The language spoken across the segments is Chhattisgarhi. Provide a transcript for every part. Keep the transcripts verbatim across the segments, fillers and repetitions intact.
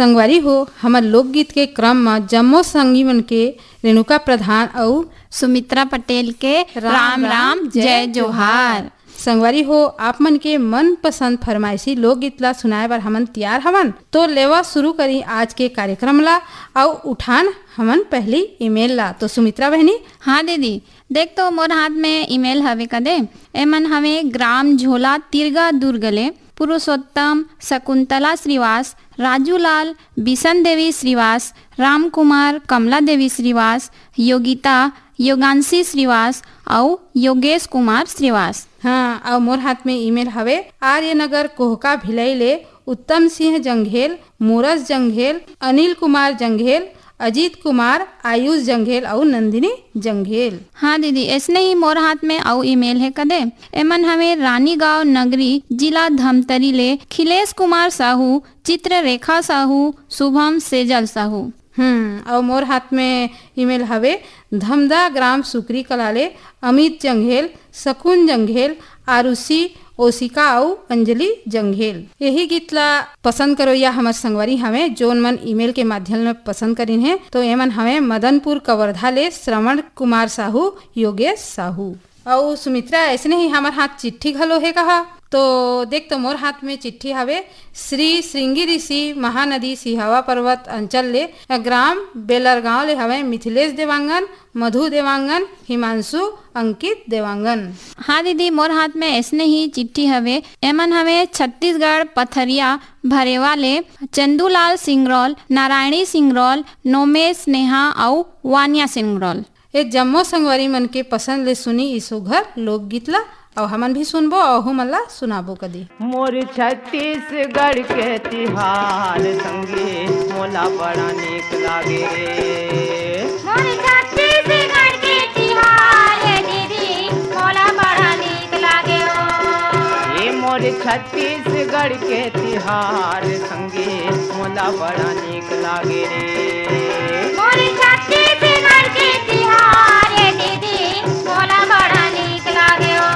संगवारी हो, हमर लोकगीत के क्रम म जम्मो संगी मन के रेणुका प्रधान अउ सुमित्रा पटेल के राम राम, राम राम, जय जय जोहार। जोहार। संगवारी हो, आप मन के मनपसंद फरमाइशी लोकगीत ला सुनाए बर हमन तियार हवन। तो लेवा शुरू करी आज के कार्यक्रम ला अउ उठान हमन पहली ईमेल ला। तो सुमित्रा बहनी। हाँ दीदी, देख तो मोर हाथ में ईमेल हवे कदे। एमन हवे ग्राम झोला तिरगा दुर्ग ले पुरुषोत्तम, शकुंतला श्रीवास, राजूलाल, बिशन देवी श्रीवास, राम कुमार, कमला देवी श्रीवास, योगिता, योगांशी श्रीवास अउ योगेश कुमार श्रीवास। हाँ, अउ मोर हाथ में ईमेल हवे आर्य नगर कोहका भिलाई ले उत्तम सिंह जंघेल, मोरस जंघेल, अनिल कुमार जंघेल, अजीत कुमार, आयुष जंघेल अउ नंदिनी जंघेल। हाँ दीदी, ऐसने ही मोर हाथ में अउ ईमेल हे कदे। एमन हवे रानीगांव नगरी, जिला धमतरी ले खिलेश कुमार साहू, चित्ररेखा साहू, शुभम सेजल साहू। हम्म, अउ मोर हाथ में ईमेल हवे धमदा ग्राम सुकरी कला ले अमित जंघेल, शकुन जंघेल, आरुषि, ओशिका अउ अंजलि जंघेल। यही गीत ला पसंद करोइया हमर संगवारी हवे, जोन मन ईमेल के माध्यम ले पसंद करिन हे, तो एमन हवे मदनपुर कवर्धा ले श्रवण कुमार साहू, योगेश साहू। अउ सुमित्रा, ऐसने ही हमर हाथ चिट्ठी घलो हे कहा, तो देख तो मोर हाथ में चिट्ठी हवे। श्री श्रृंगी ऋषि महानदी सिहावा पर्वत अंचल ले ग्राम बेलरगांव ले हवे मिथिलेश देवांगन, मधु देवांगन, हिमांशु, अंकित देवांगन। हाँ दीदी, मोर हाथ में ऐसने ही चिट्ठी हवे। एमन हवे छत्तीसगढ़ पथरिया भरेवा ले चंदूलाल सिंगरौल, नारायणी सिंगरौल, नोमेश, नेहा अउ वानिया सिंगरौल। ए जम्मो संगवारी मन के पसंद ले सुनी ई सुघर लोकगीत ला, अउ हमन भी सुनबो अउ हमन ला सुनाबो कदी। मोर छत्तीसगढ़ के तिहार संगी मोला बड़ा नीक लागे रे। मोर छत्तीसगढ़ के तिहार ए दीदी मोला बड़ा नीक लागे ओ। ए मोर छत्तीसगढ़ के तिहार संगी मोला बड़ा नीक लागे रे। मोर छत्तीसगढ़ के तिहार ए दीदी मोला बड़ा नीक लागे ओ।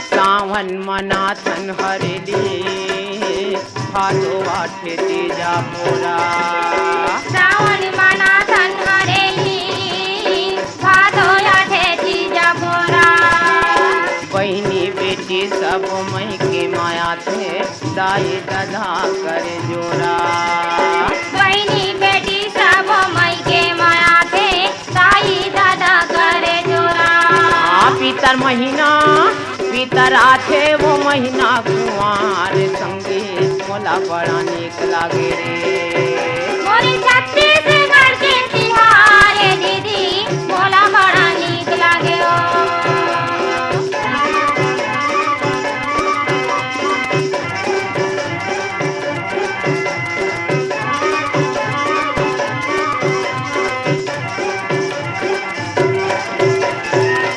सावन मनाथन हरेली, भादो आठे तीजा मोरा। सावन मनाथन हरेली, भादो आठे तीजा मोरा। बहिनी बेटी सब मई के माया थे, दाई ददा कर जोरा। बहिनी बेटी सब मई के माया थे, दाई ददा कर जोरा। आ, पितर महीना, पितर आथे वो महीना कुंवार संगी, मोला बड़ा नीक लागे रे। मोर छत्तीसगढ़ के तिहार ए दीदी, मोला बड़ा नीक लागे ओ।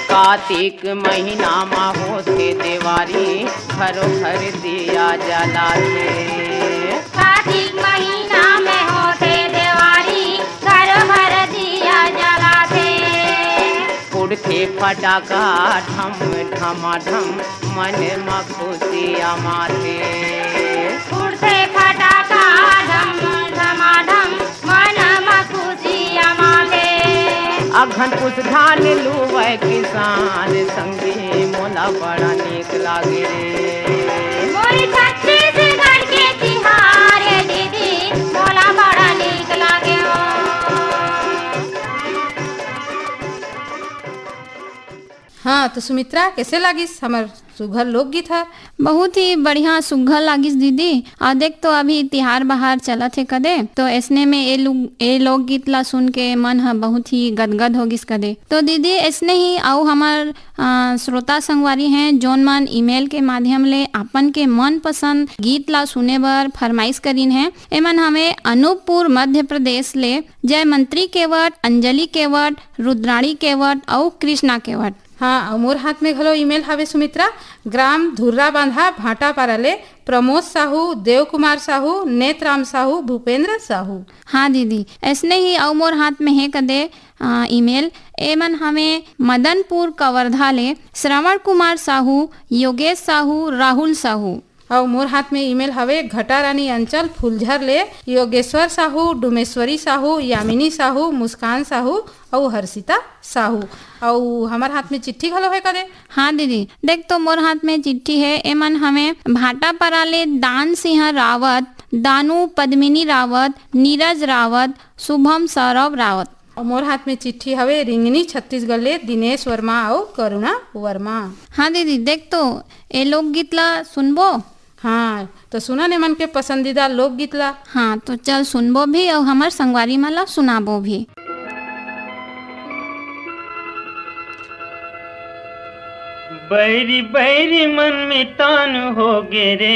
कातिक महीना मा होथे देवारी, घरो घर दिया जलाथे। कातिक महीना में होथे देवारी, घरो घर दिया जलाथे। फुटथे फटाका ढम ढमाढम, मन म खुशिया माथे। फुटथे फटाका ढम ढमाढम, मन म खुशिया माथे। अघन पुस धान लुवय किसान संगी, मोला बड़ा नीक लागे रे। मोर छत्तीसगढ़ के तिहार ए दीदी, मोला बड़ा नीक लागे ओ। हाँ, तो सुमित्रा, कैसे लागिस हमर सुघर लोकगीत हर? बहुत ही बढ़िया सुघर लागिस दीदी। अउ देख तो अभी तिहार बहार चलत हे कदे, तो ऐसने में ए लु-, ए लोकगीत ला सुन के मन ह बहुत ही गदगद हो गिस कदे। तो दीदी, ऐसने ही अउ हमर, अ, श्रोता संगवारी हैं, जोन मन ईमेल के माध्यम ले अपन के मनपसंद गीत ला सुने बर फरमाइश करिन हैं। एमन हवे अनूपपुर मध्य प्रदेश ले जयमंत्री केवट, अंजलि केवट, रुद्राणी केवट अउ कृष्णा केवट। हाँ, अउ मोर हाथ में घलो ईमेल हावे सुमित्रा, ग्राम धुर्रा बांधा भाटापारा ले प्रमोद साहू, देव कुमार साहू, नेतराम साहू, भूपेंद्र साहू। हाँ दीदी, ऐसने ही अउ मोर हाथ में हे कदे, आ, ईमेल। एमन हवे मदनपुर कवर्धा ले श्रवण कुमार साहू, योगेश साहू, राहुल साहू। अउ मोर हाथ में ईमेल हवे घटारानी अंचल फुलझर ले योगेश्वर साहू, डुमेश्वरी साहू, यामिनी साहू, मुस्कान साहू अउ हर्षिता साहू। अउ हमर हाथ में चिट्ठी घलो हे कदे। हाँ दीदी, देख तो मोर हाथ में चिट्ठी हे। एमन हवे भाटापारा ले दान सिंह रावत, दानू पद्मिनी रावत, नीरज रावत, शुभम सौरभ रावत। अउ मोर हाथ में चिट्ठी हवे रिंगनी छत्तीसगढ़ ले दिनेश वर्मा अउ करुणा वर्मा। हाँ दीदी, देख तो ए लोकगीत ला सुनबो। हाँ, तो सुना ने मन के पसंदीदा लोकगीत ला। हाँ, तो चल सुनबो भी अउ हमर संगवारी मन ला सुनाबो भी। बैरी बैरी मन मितान होगे रे,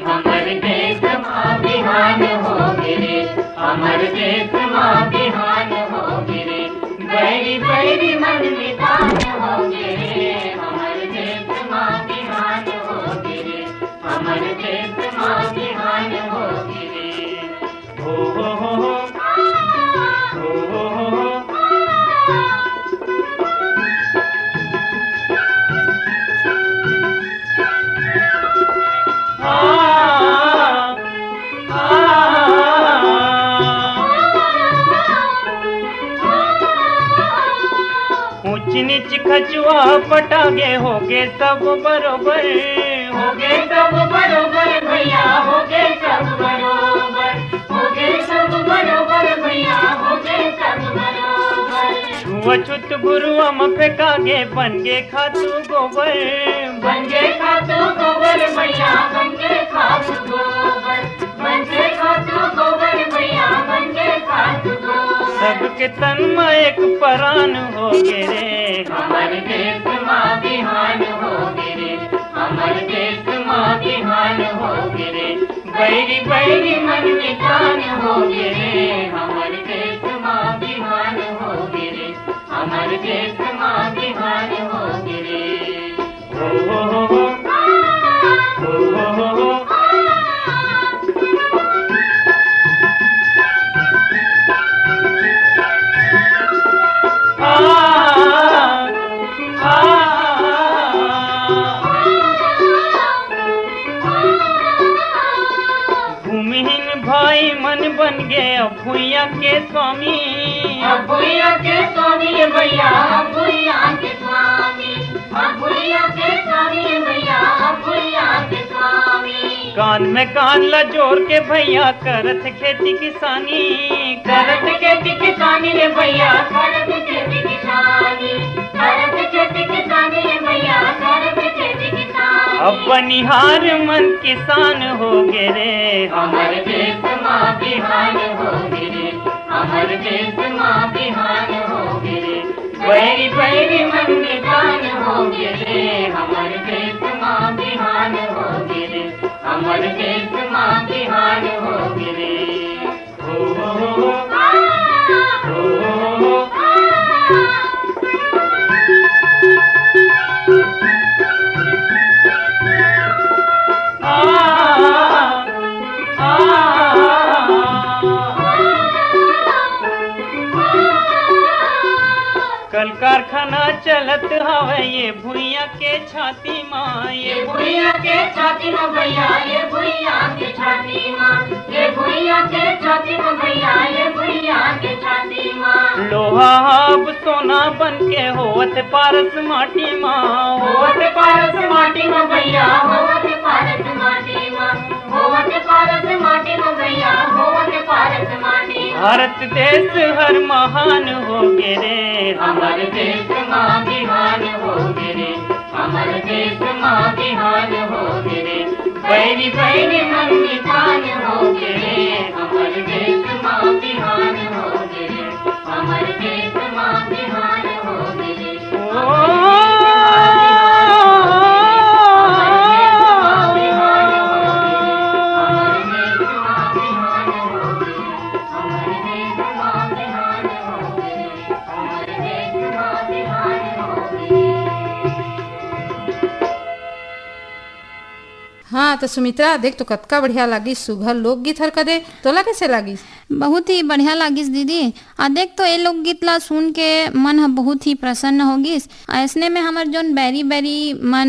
हमर देश मा बिहान होगे रे, हमर देश मा बिहान होगे रे। बैरी बैरी मन मितान होगे रे, हमर देश मा बिहान होगे रे, हमर देश मा बिहान होगे रे। हो, हो, हो, हो। हो, हो, हो, हो। आ, आ, आ। ऊंच नीच खचुआ पटागे होगे सब बरोबर। होगे सब बरोबर भैया, होगे सब बरोबर। होगे सब बरोबर भैया, होगे सब बरोबर। छुआछूत गुरुआ म फेंकागे, बन गे खातू गोबर। बन गे खातू गोबर भैया, बन गे खातू गोबर। बन गे खातू गोबर भैया, बन गे खातू गोबर। सबके तन म एक परान होगे रे। हमर देश मा बिहान होगे रे, हमर देश मा बिहान होगे रे। बैरी बैरी मन मितान होगे रे, हमर देश मा बिहान होगे रे, हमर देश मा बिहान होगे रे। हो, हो, हो, हो। हो, हो, हो, हो। आ, आ, आ। भूमिहीन भाई मन बन गे अब भुइयां के स्वामी। अब भुइयां के स्वामी भैया, अब भुइयां के स्वामी। अब भुइयां के स्वामी भैया, अब भुइयां के स्वामी। कान में कान ला जोर के भैया, करत खेती किसानी। करत खेती किसानी रे भैया, करत खेती किसानी। करत खेती किसानी रे भैया, करत खेती किसानी। अब बनिहार मन किसान होगे रे। हमर देश मा बिहान होगे रे, हमर देश मा बिहान होगे रे। बैरी बैरी मन मितान होगे रे, हमर देश मा बिहान होगे रे, हमर देश मा बिहान होगे रे। हो, हो, हो, हो। हो, हो, हो, हो। आ, आ, आ। कल कारखाना चलत हवय ये भुइयां के छाती मा, ये ये भुइयां के छाती मा भैया, ये भुइयां के छाती मा, ये भुइयां के छाती मा भैया, ये भुइयां के छाती मा। लोहा अब सोना बन के होवत पारस माटी मा, होवत पारस माटी मा भैया, होवत पारस माटी मा। होवत पारस माटी मा भैया, होवत पारस माटी मा। भारत देश हर महान होगे रे। हमर देश मा बिहान होगे रे, हमर देश मा बिहान होगे रे। बैरी बैरी मन मितान होगे रे, हमर देश मा बिहान होगे रे, हमर देश मा बिहान होगे रे। ओ, हाँ, तो सुमित्रा, देख तो कतका बढ़िया लागिस सुघर लोकगीत हर कदे। तोला कैसे लागिस? बहुत ही बढ़िया लागिस दीदी। आ देख तो ए लोकगीत ला सुन के मन ह बहुत ही प्रसन्न हो गिस। अइसने में हमर जोन बैरी बैरी मन,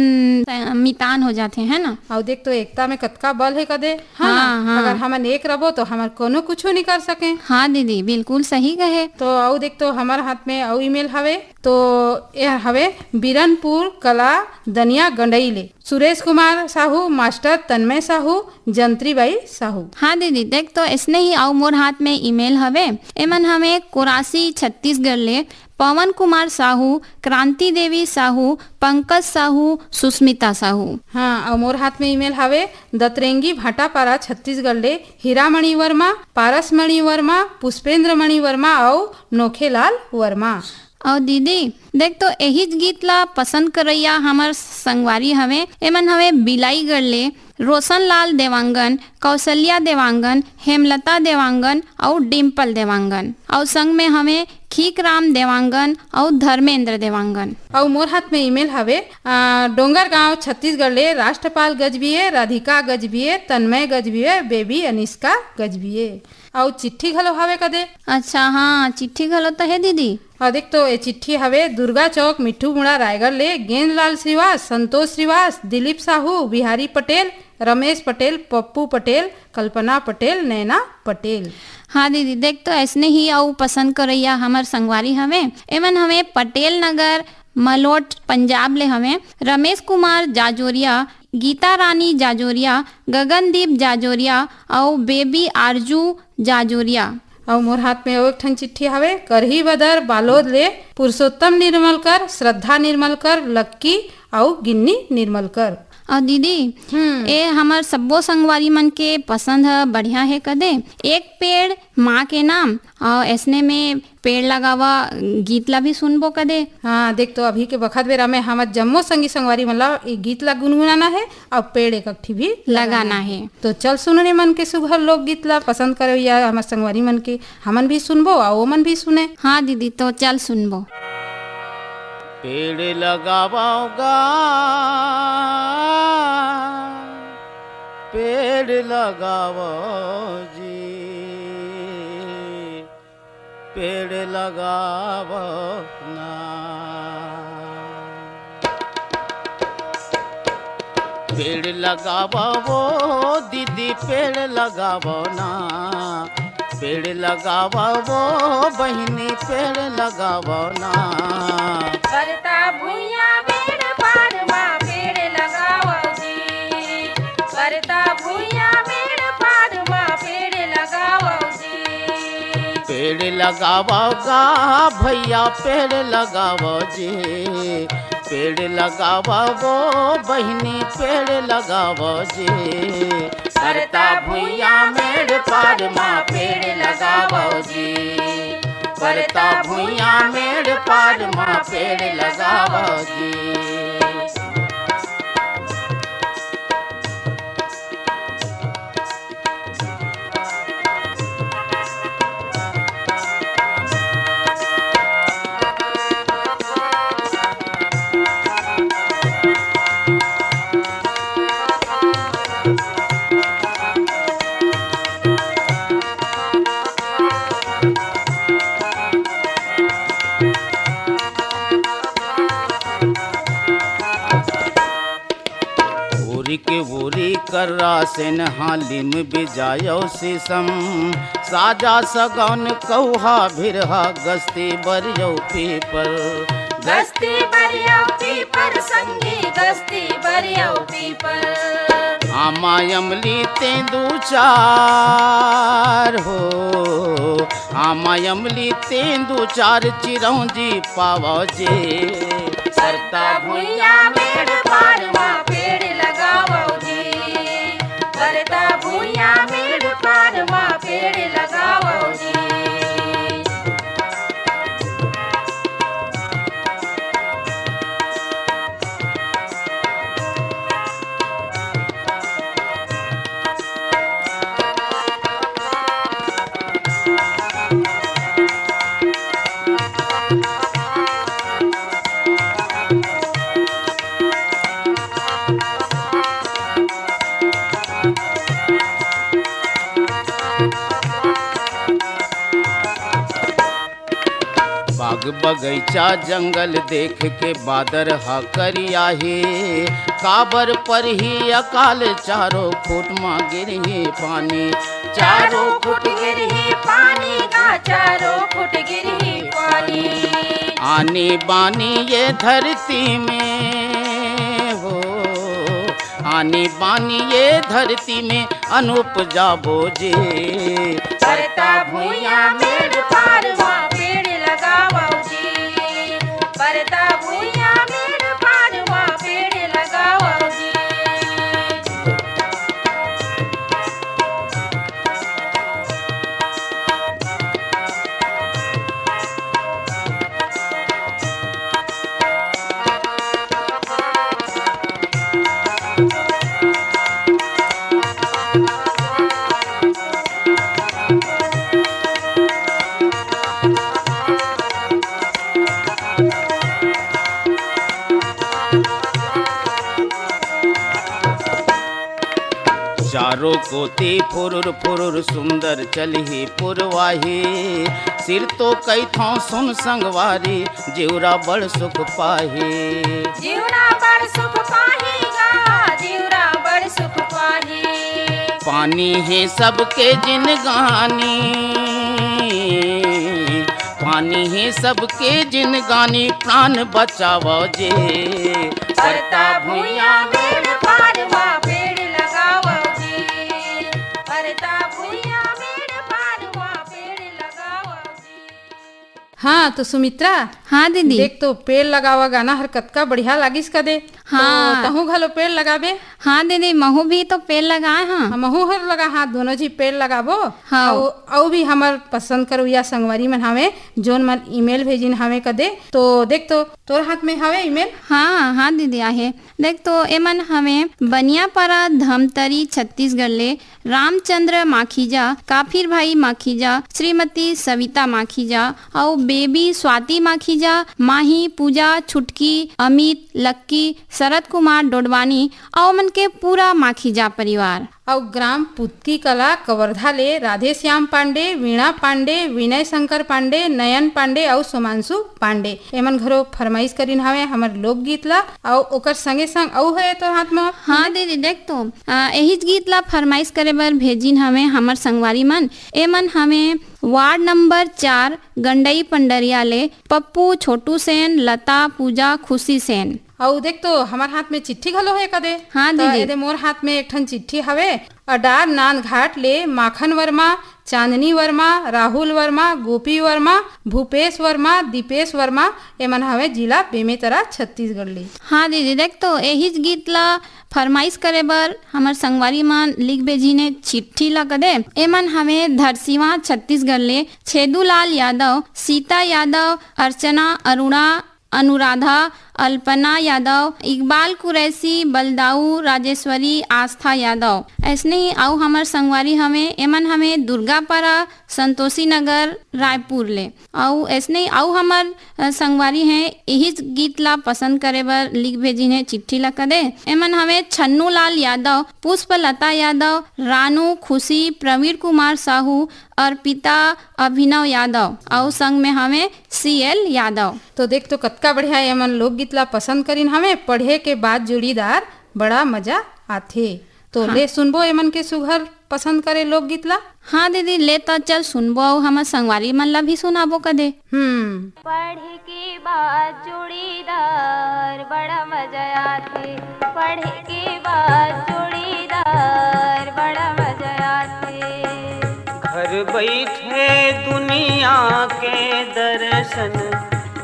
अ, मितान हो जाथे, है ना? अउ देख तो एकता में कतका बल हे कदे, है ना? हाँ, हाँ। अगर हमन एक रबो तो हमर कोनो कुछो नहीं कर सके। हाँ दीदी, बिल्कुल सही कहे। तो अउ देख तो हमर हाथ में अउ email हवे, तो ये हवे बीरनपुर कला दनिया गंडई ले सुरेश कुमार साहू, मास्टर तन्मय साहू, जंत्रीबाई साहू। हाँ दीदी, देख तो इसने ही अउ मोर हाथ में email हवे। एमन हवे कोरासी छत्तीसगढ़ ले पवन कुमार साहू, क्रांति देवी साहू, पंकज साहू, सुस्मिता साहू। हाँ, अउ मोर हाथ में email हवे दतरेंगी भाटापारा छत्तीसगढ़ ले हीरामणि वर्मा, पारसमणि वर्मा, पुष्पेंद्र मणि वर्मा अउ नोखेलाल वर्मा। अउ दीदी, देख तो एहीच गीत ला पसंद करइया हमर संगवारी हवे। एमन हवे बिलाईगढ़ ले रोशनलाल देवांगन, कौशल्या देवांगन, हेमलता देवांगन अउ डिम्पल देवांगन, अउ संग में हवे खीकराम देवांगन अउ धर्मेंद्र देवांगन। अउ मोर हाथ में email हवे, आ, डोंगरगांव छत्तीसगढ़ ले राष्ट्रपाल गजबीये, राधिका गजबीये, तन्मय गजबीये, बेबी अनिष्का गजबीये। अउ चिट्ठी घलो हवे कदे। अच्छा, हाँ, चिट्ठी घलो तो हे दीदी। अउ देख तो ये चिट्ठी हवे दुर्गा चौक, मिट्ठू मुड़ा, रायगढ़ ले गेंदलाल श्रीवास, संतोष श्रीवास, दिलीप साहू, बिहारी पटेल, रमेश पटेल, पप्पू पटेल, कल्पना पटेल, नैना पटेल। हाँ दीदी, देख तो अइसने ही अउ पसंद करइया हमर संगवारी हवे। एमन हवे पटेल नगर, मलोट, पंजाब ले हवे। रमेश कुमार जाजोरिया, गीता रानी जाजोरिया, गगनदीप जाजोरिया अउ बेबी आरजू जाजोरिया। अउ मोर हाथ में अउ एक ठन चिट्ठी हवे, करही बदर बालोद ले पुरुषोत्तम निर्मलकर, श्रद्धा निर्मलकर, लक्की अउ गिन्नी निर्मलकर। अउ दीदी, हम्म। ए हमर सब्बो संगवारी मन के पसंद ह बढ़िया हे कदे। एक पेड़ माँ के नाम, अउ ऐसने में पेड़ लगावा गीत ला भी सुनबो कदे। हाँ, देख तो अभी के बखत बेरा में हमर जम्मो संगी संगवारी मन ला ए गीत ला गुनगुनाना हे अउ पेड़ एक अकठी भी लगाना लगाना हे। हे। तो चल सुनने मन के सुघर लोकगीत ला पसंद करइया हमर संगवारी मन के हमन भी सुनबो अउ ओमन भी सुने। हाँ दीदी, तो चल सुनबो। पेड़ लगावव गा, पेड़ लगावव जी, पेड़ लगावव ना। पेड़ लगावव ओ दीदी, पेड़ लगावव ना। पेड़ लगावव ओ बहिनी, पेड़ लगावव ना। परता भुइयां मेड़ पार मा पेड़ लगावव जी, परता भुइयां मेड़ पार मा पेड़ लगावव जी। पेड़ लगावव गा भैया, पेड़ लगावव जी, पेड़ लगावव ओ बहिनी, पेड़ लगावव जी। परता भुइयां मेड़ पार मा पेड़ लगावव जी, परता भुइयां मेड़ पार मा पेड़ लगावव जी। ओरी के ओरी कर्रा सेनहा लिम बिजायो सीसम, साजा सगौन कौहा भिरहा गस्ती बरियो पीपर। गस्ती बरियो पीपर संगी, गस्ती बरियो पीपर। आमा अमली तेंदू चार हो, आमा अमली तेंदू चार चिरौंजी पावो जी। परता भुइयां मेड़ पार मा पेड़ लगावो जी, परता भुइयां मेड़ पार मा पेड़ लगावो जी। बगैचा जंगल देख के बादर ह करिया हे, काबर परही अकाल चारों फुट म गिरही पानी। चारों फुट गिरही पानी गा, चारों फुट गिरही पानी। आनी बानी ये धरती में हो, आनी बानी ये धरती में अनुपजाबो जी। परता भुइयां मेड़ पार मा पेड़ लगावव जी, परता भुइयां मेड़ पार मा पेड़ लगावव जी। चारों कोती फुरुर फुरुर सुंदर चलही पुरवाही। सिरतो कहिथौं सुन संगवारी, जिउरा बड़ सुख पाही। जिउरा बड़ सुख पाही गा, जिउरा बड़ सुख पाही। पानी हे सबके जिनगानी, पानी हे सबके जिनगानी, प्राण बचावव जी। परता भुइयां मेड़ पार मा पेड़ लगावव जी, परता भुइयां मेड़ पार मा पेड़ लगावव जी। हाँ, तो सुमित्रा, हाँ दीदी। देख तो, पेड़ लगावा गाना हर कतका बढ़िया लागिस कदे। हाँ। तो तहूँ घलो पेड़ लगाबे? हाँ दीदी, महूँ भी तो पेड़ लगाए हाँ। हाँ, महूँ हर लगा, हाँ, दोनों झी पेड़ लगाबो। हाँ। अउ, अउ भी हमर पसंद करोइया संगवारी मन हावे, जोन मन email भेजिन हावे कदे। तो देख तो, तोर हाथ में हावे email? हाँ, हाँ दीदी, आहे। देख तो, एमन हवे बनियापारा, धमतरी, छत्तीसगढ़ ले रामचंद्र माखीजा, काफिर भाई माखीजा, श्रीमती सविता माखीजा, अउ बेबी स्वाति माखीजा, माही, पूजा, छुटकी, अमित, लक्की, शरद कुमार डोडवानी, अउ ओमन के पूरा माखीजा परिवार। अउ ग्राम पुतकी कला कवर्धा ले राधेश्याम पांडे, वीणा पांडे, विनय शंकर पांडे, नयन पांडे अउ सोमांशु पांडे, एमन घलो फरमाइश करिन हावे हमर लोकगीत ला। अउ ओकर संगे संग अउ हे तोर हाथ म? हाँ दीदी, देख तो, आ, एहीच गीत ला फरमाइश करे बर भेजिन हावे हमर संगवारी मन। एमन हावे वार्ड नंबर चार, गंडई पंडरिया ले पप्पू, छोटू सेन, लता, पूजा, खुशी सेन। अउ देख तो, हमर हाथ में चिट्ठी घलो हे कदे। हाँ त दीदी। एदे मोर हाथ में एक ठन चिट्ठी हवे। अडार नांदघाट ले माखन वर्मा, चांदनी वर्मा, राहुल वर्मा, गोपी वर्मा, भूपेश वर्मा, दीपेश वर्मा, एमन हवे जिला बेमेतरा, छत्तीसगढ़ ले। हाँ दीदी, देख तो, एहीच गीत ला फरमाइश करे बर हमर संगवारी मन लिख भेजिन हे चिट्ठी ला कदे। एमन हवे धरसीवा, छत्तीसगढ़ ले छेदूलाल यादव, सीता यादव, अर्चना, अरुणा, अनुराधा, अल्पना यादव, इकबाल कुरैशी, बलदाऊ राजेश्वरी, आस्था यादव। अइसने ही अउ हमर संगवारी हवे, एमन हवे दुर्गापारा, संतोषी नगर, रायपुर ले। अउ अइसने ही अउ हमर, अ, संगवारी हे, इहीच गीत ला पसंद करे बर लिख भेजिन हे चिट्ठी ला कदे। एमन हवे छन्नू लाल यादव, पुष्पलता यादव, रानू, खुशी, प्रवीण कुमार साहू, अर्पिता, अभिनव यादव, अउ संग में हवे सी एल यादव। तो देख तो, कतका बढ़िया एमन लोकगीत ला पसंद करिन हवे, पढ़े के बाद जोड़ीदार बड़ा मजा आथे। तो हाँ। ले सुनबो एमन के सुघर पसंद करे लोकगीत ला। हाँ दीदी, ले त चल सुनबो, अउ हमर संगवारी मन ला भी सुनाबो कदे। हम्म। पढ़े के बाद जोड़ीदार बड़ा मजा आथे, पढ़े के बाद जोड़ीदार बड़ा मजा आथे। घर बइठे दुनिया के दर्शन,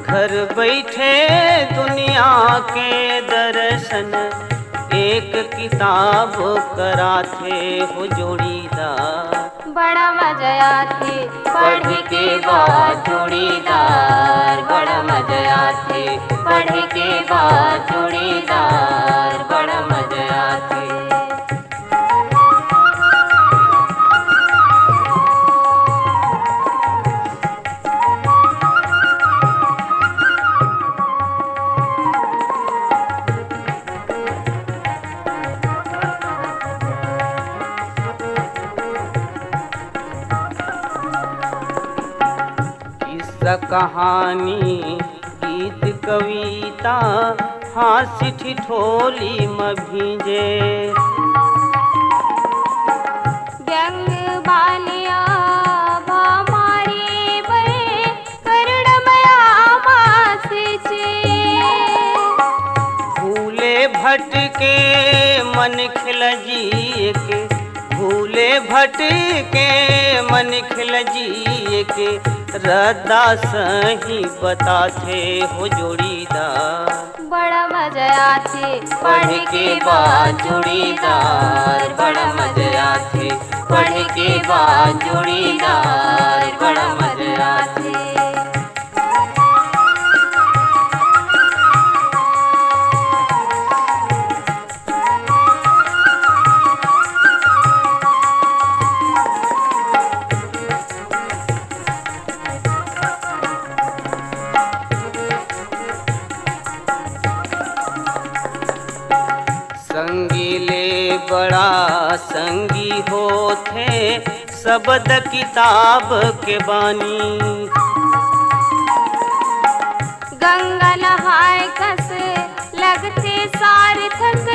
घर बइठे दुनिया के दर्शन, एक किताब कराथे हो जोड़ीदार। बड़ा मजा आथे पढ़ के बा जोड़ीदार, बड़ा मजा आथे पढ़ के बा जोड़ीदार, बड़ा मजा आथे। त कहानी, गीत, कविता, हास्य ठिठोली म भींजे। व्यंग बालिया भामारी बे करुणमया मासिचे। भूले भटके मन खिलजिए के, भूले भटके मन खिलजिए के, रद्दा सही बताथे हो जोड़ीदार। बड़ा मजा आथे पढ़ के बा जोड़ीदार, बड़ा मजा आथे पढ़ के बा जोड़ीदार, बड़ा मजा आथे। संगी ले बड़ा संगी होथे, शब्द किताब के बानी। गंगा नहाय कस लगथे सार्थक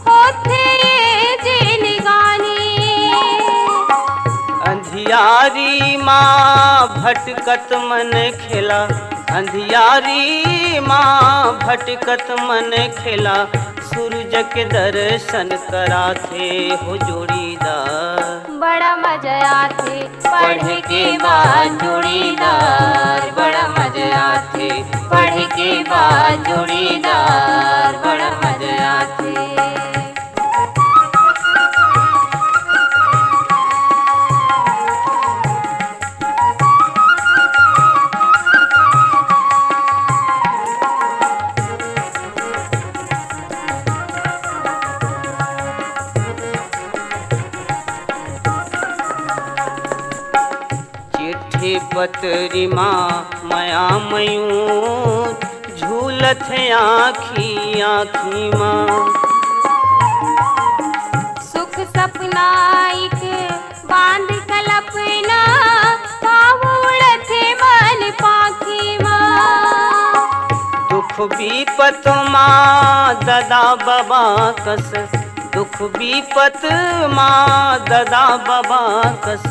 होथे ये जिनगानी। अंधियारी मा भटकत मन खेला, अंधियारी मा भटकत मन खेला, सूरज के दर्शन कराथे हो जोड़ीदार। बड़ा मजा आथे पढ़ के बा जोड़ीदार, बड़ा मजा आथे पढ़ के बा जोड़ीदार, बड़ा मजा आथे। चिट्ठी पतरी मा मया मयूर झूलत हे आँखी आँखी मा। सुख सपना एक बांध कल्पना, भाव उड़त हे मन पाखी मा। दुख विपत मा ददा बबा कस, दुख विपत मा ददा बबा कस,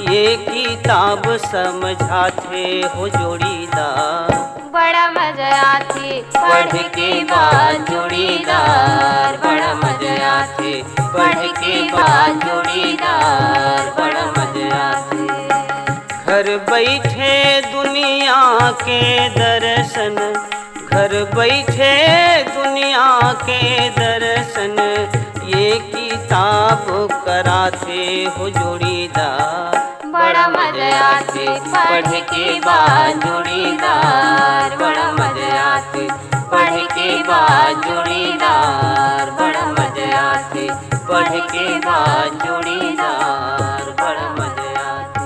ये किताब समझाथे हो जोड़ीदार। बड़ा मजा आथे पढ़ के बा जोड़ीदार, बड़ा मजा आथे पढ़ के बा जोड़ीदार, बड़ा मजा आथे। घर बैठे दुनिया के दर्शन, घर बैठे दुनिया के दर्शन, ये किताब कराथे हो जोड़ीदार। बड़ा मजा आथे पढ़ के बा जोड़ीदार, बड़ा मजा आथे पढ़ के बा जोड़ीदार, बड़ा मजा आथे पढ़ के बा जोड़ीदार, बड़ा मजा आथे।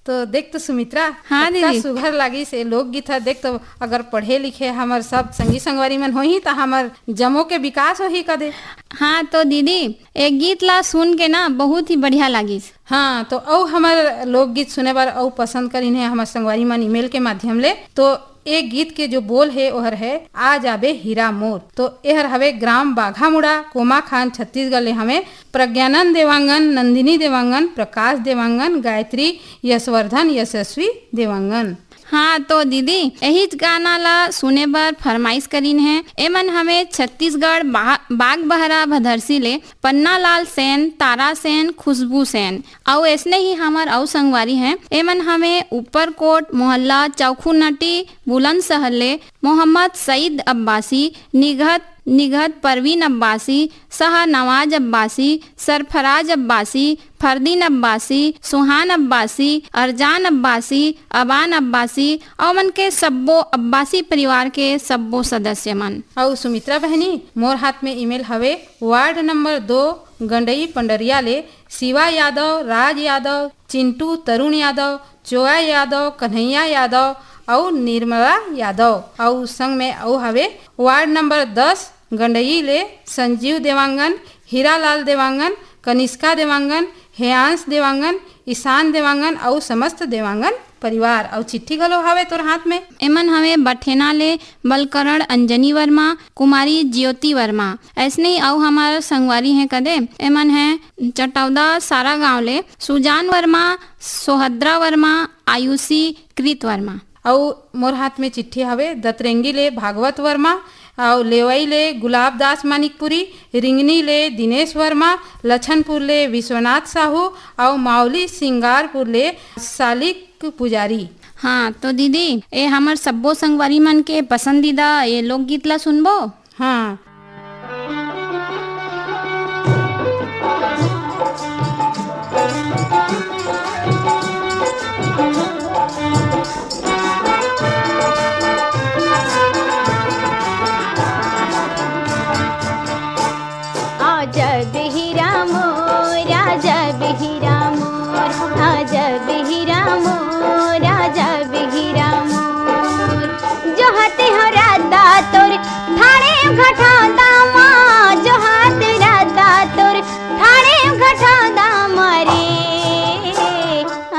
तो देख तो सुमित्रा, हाँ अतका दीदी। सुघर लागिस ए लोकगीत ह। देख तो अगर पढ़े लिखे हमर सब संगी संगवारी मन होही त हमर जमो के विकास होही कदे। हाँ तो दीदी, ए गीत ला सुन के ना बहुत ही बढ़िया लागिस। हाँ तो अउ हमर लोकगीत सुने बर अउ पसंद करिन हे हमर संगवारी मन ईमेल के माध्यम ले। तो ए गीत के जो बोल हे ओहर हे आ जाबे हीरा मोर। तो एहर हवे ग्राम बाघामुड़ा, कोमाखान, छत्तीसगढ़ ले हवे। प्रज्ञानंद देवांगन, नंदिनी देवांगन, प्रकाश देवांगन, गायत्री, यशवर्धन, यशस्वी देवांगन। हाँ तो दीदी, यही गाना ला सुने बर फरमाइश करिन हे। एमन हवे छत्तीसगढ़ बा-, बागबहरा भदरसी ले पन्नालाल सेन, तारा सेन, खुशबू सेन, अउ ऐसने ही हमर अउ संगवारी हैं। एमन हवे ऊपरकोट मोहल्ला चौखुनटी बुलंदशहर ले मोहम्मद सईद अब्बासी, निघत निघत परवीन अब्बासी, शाहनवाज अब्बासी, सरफराज अब्बासी, फरदीन अब्बासी, सुहान अब्बासी, अरजान अब्बासी, अबान अब्बासी, अउ मन के सब्बो अब्बासी परिवार के सब्बो सदस्य मन। अउ सुमित्रा बहनी, मोर हाथ में ईमेल हवे, वार्ड नंबर दो, गंडई पंडरिया ले शिवा यादव, राज यादव, चिंटू, तरुण यादव, चोया यादव, कन्हैया यादव अउ निर्मला यादव। अउ संग में अउ हवे वार्ड नंबर दस गंडई ले संजीव देवांगन, हीरालाल देवांगन, कनिष्का देवांगन, हेयांश देवांगन, ईशान देवांगन अउ समस्त देवांगन परिवार अउ चिट्ठी घलो हावे तोर हाथ में। एमन हवे बठेना ले बलकरण अंजनी वर्मा, कुमारी ज्योति वर्मा, अइसने ही अउ हमर संगवारी हैं कदे, एमन हैं चटौदा सारा गांव ले सुजान वर्मा, सोहद्रा वर्मा, आयुषी कृत वर्मा। अउ मोर हाथ में चिट्ठी हवे दतरेंगी ले भागवत वर्मा, अउ लेवई ले गुलाब दास मानिकपुरी, रिंगनी ले दिनेश वर्मा, लछनपुर ले विश्वनाथ साहू, अउ मावली सिंगारपुर ले सालिक पुजारी। हाँ, तो दीदी, ए हमर सब्बो संगवारी मन के पसंदीदा ए लोकगीत ला सुनबो? हाँ। अजब हीरा मोर, अजब हीरा मोर, अजब हीरा मोर, अजब हीरा मोर। जो हाथे हो राधा तोर, ठाणे घटा दामा, जो हाथे राधा तोर, ठाणे घटा दामा रे।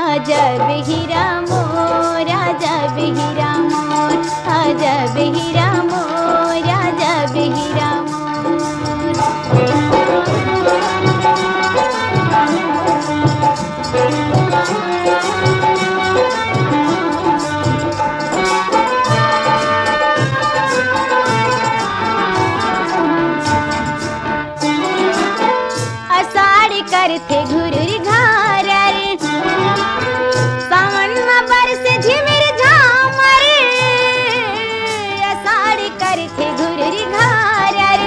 अजब हीरा मोर, अजब हीरा मोर, अजब हीरा मोर, अजब हीरा मोर। असाड़ी करथे घुरुर घारर, सावन म बरसे झिमिर झामर। असाड़ी करथे घुरुर घारर,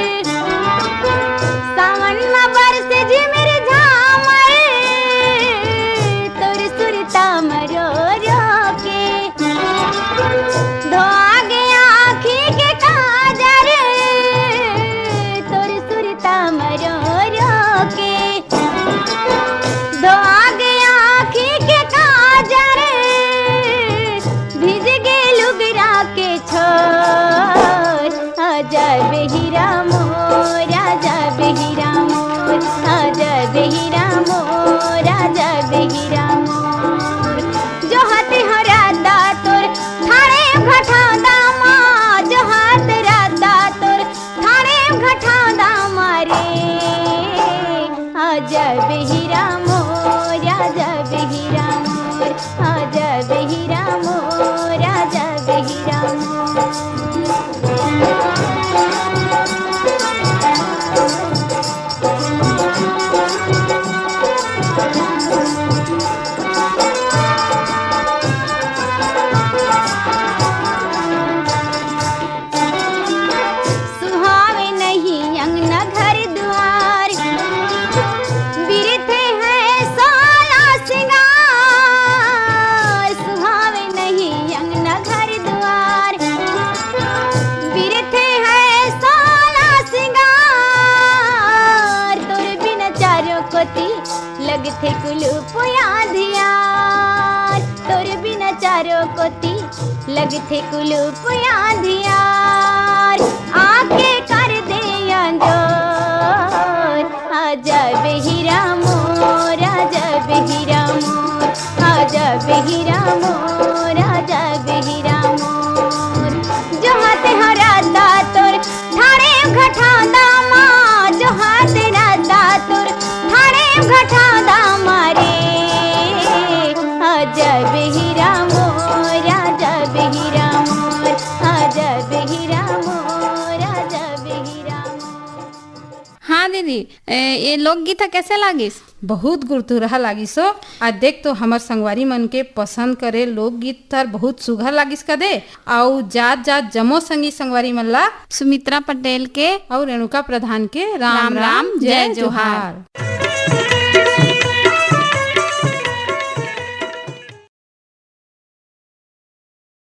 सावन म बरसे झिमिर झामर। तोर सुरता म रो रो के धोआ गे आँखी के काजर, तोर सुरता म रो रो के। धोआ गे आँखी के काजर, भीज गे लुगरा के छोर। अजब हीरा मोर, अजब हीरा मोर, अजब हीरा मोर, अजब हीरा मोर। जो हाथे हो राधा तोर, ठाणे घटा दामा, जो हाथे राधा तोर, ठाणे घटा दामा रे। अजब हीरा मोर, अजब हीरा मोर, अजब हीरा मोर, अजब हीरा मोर। सुहावे नहीं अंगना घर दुआर, बिरथे हैं सोला सिंगार। सुहावे नहीं अंगना घर दुआर, बिरथे हैं सोला सिंगार। तोर बिना चारों कोती लगथे कुलूप अंधियार, तोर बिना चारों कोती लगथे कुलूप अंधियार। आके कर दे अंजोर, अजब हीरा मोर, अजब हीरा मोर, अजब हीरा मोर, अजब हीरा मोर। जो हाथे हो राधा तोर, ठाणे घटा दामा, जो हाथे राधा तोर, ठाणे घटा दामा रे। अजब हीरा मोर, अजब हीरा मोर, अजब हीरा मोर, अजब हीरा मोर। हाँ दीदी, ए, ये लोकगीत ह कैसे लागिस? बहुत गुरतुरहा लागिस हो। आ देख तो हमर संगवारी मन के पसंद करे लोकगीत हर बहुत सुघर लागिस कदे। अउ जात जात जमो संगी संगवारी मन ला सुमित्रा पटेल के अउ रेणुका प्रधान के राम राम राम, राम, जय जय जोहार। जोहार।